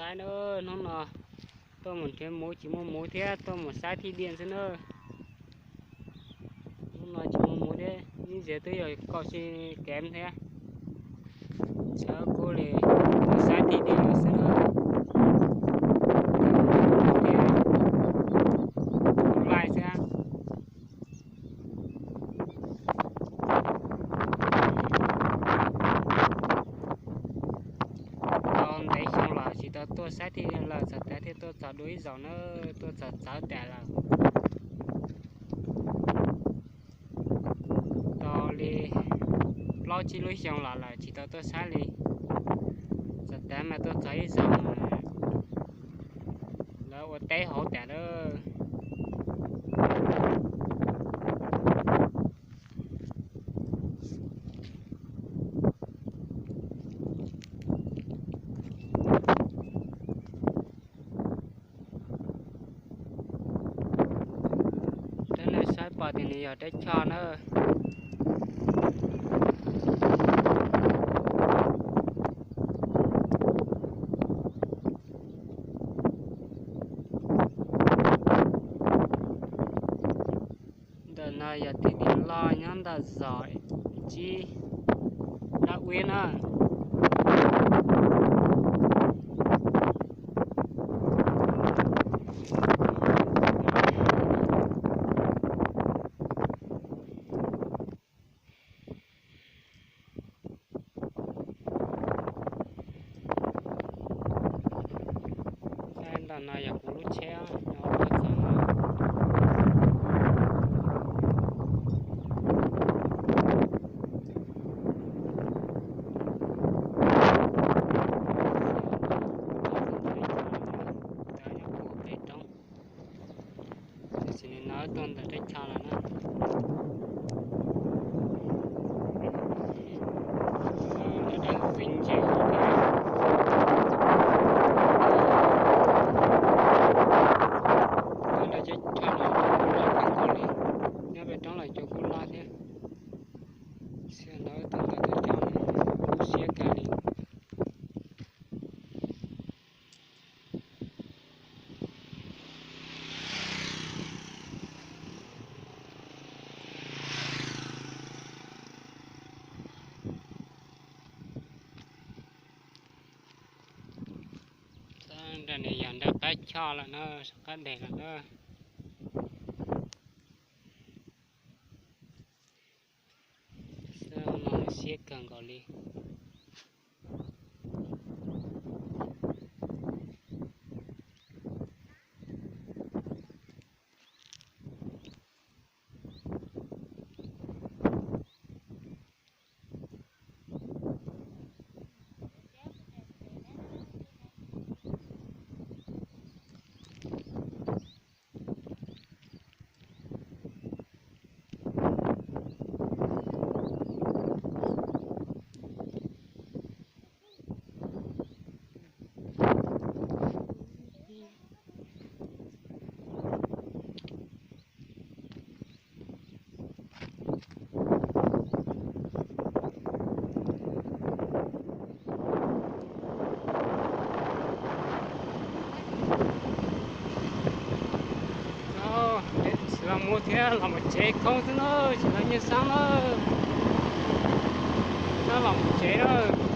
Saib na, hnub no tuaj mus nrhiav muv tsis muaj muv thiab tuaj mus saib thij diaj xwb na. Hnub no tsis muaj muv thiab, ib ntsis twb yog kaum si kev thiab. Cov kub li tuaj saib thij diaj xwb na. Kuv laij xwb. Tau ntev xyoo los tsis tau tuaj saib thij diaj lawm, txog tav thiaj tuaj txog dua ib zaug na, tuaj txog txawv tas lawm. Tau li plaub tsib lub xyoo los lawm tsis tau tuaj saib li. Txog tav mas tuaj txog ib zaug, lawv ua teb hauv tas lawm. Rab no saib pom tias nws yog rab choj na. Ntawm no yog thij diaj loj nyob ntawm zos Tsib Dab Uib na. Ntawm no yog kuv lub tsheb nyob rau txog no. Tam sim no tuaj ntawm teb chaws lawm na. Lawv dag txiv ntses thiab. Lawv cov chaw no loj kawg nkaus li, nyob pem roob los cua kuj loj thiab. Xiab ntawd tuaj ntawm teb chaws no, siab kawg li. Nram no yog nram qab choj lawm na, qab deg lawm na. Xab no siab kawg nkaus li. Tsis los mus thiab, los mus tsev khoob xwb na, tsis los nyiaj xab na. Tsis los mus tsev na.